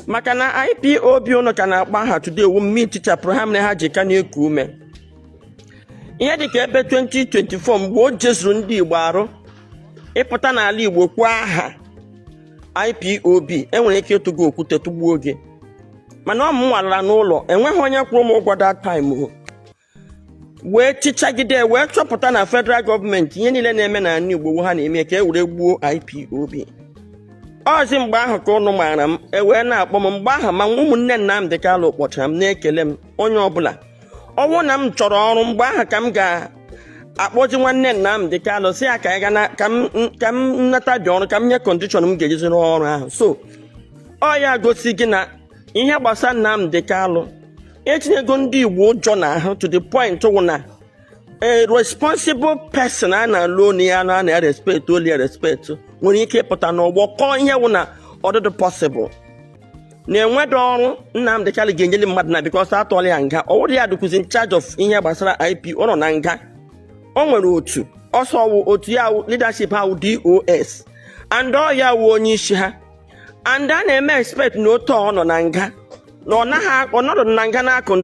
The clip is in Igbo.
Maka na IPOB ụnụ ka na-akpọ aha today wu mmiri tichapụrụ ha, mere ha ji ka na-eku ume. Ihe dịka ebe 2024, mgbe o jezuru ndị Igbo arụ ịpụta n'ala Igbo kwuo aha IPOB, enwere ike ịtụ gị okwute, tụgbuo gị. Mana ọ m nwalara n'ụlọ, enweghị onye kwụrụ m ụgwọ that time o. Wee chichagide, wee chọpụta na federal gọọmenti, ihe niile na-eme n'ala Igbo, ha na-eme ka e were gbuo IPOB. Ọzi mgbe ahụ ka ụnụ maara m, e wee na-akpọ m mgbe ahụ. Ma ụmụnne Nnamdị Kanụ kpọchara m, na-ekele m. Onye ọbụla ọnwụ na m chọrọ ọrụ mgbe ahụ, ka m ga-akpọzi nwanne Nnamdị Kanụ, si ya ka anyị ga na ka m nata dị ọrụ, ka m nye condition m ga-ejizi rụọ ọrụ ahụ. So ọ ya gosi gị na ihe gbasara Nnamdị Kanụ etinyego ndị Igbo ụjọ n'ahụ, to the point wụ na a responsible person a na-alụ onu ya na a na-respect olu ya respect nwere ike ịpụta n'ọgbọ kọọ ihe wụ na ọdịdị possible na-enwedo ọrụ Nnamdị Kanụ ga-enyeli mmadụ na because atọọla ya nga. Ọ wụrụ ya dịkwuzi in charge of ihe gbasara IP, ọ nọ na nga. O nwere otu ọsọ wụ otu ya wụ leadership ha wụ DOS, and ọ ya wụ onye isi ha, and a na-eme expect na otu ọ nọ na nga, na ọ naghị ọnọdụ na nga na-akụ.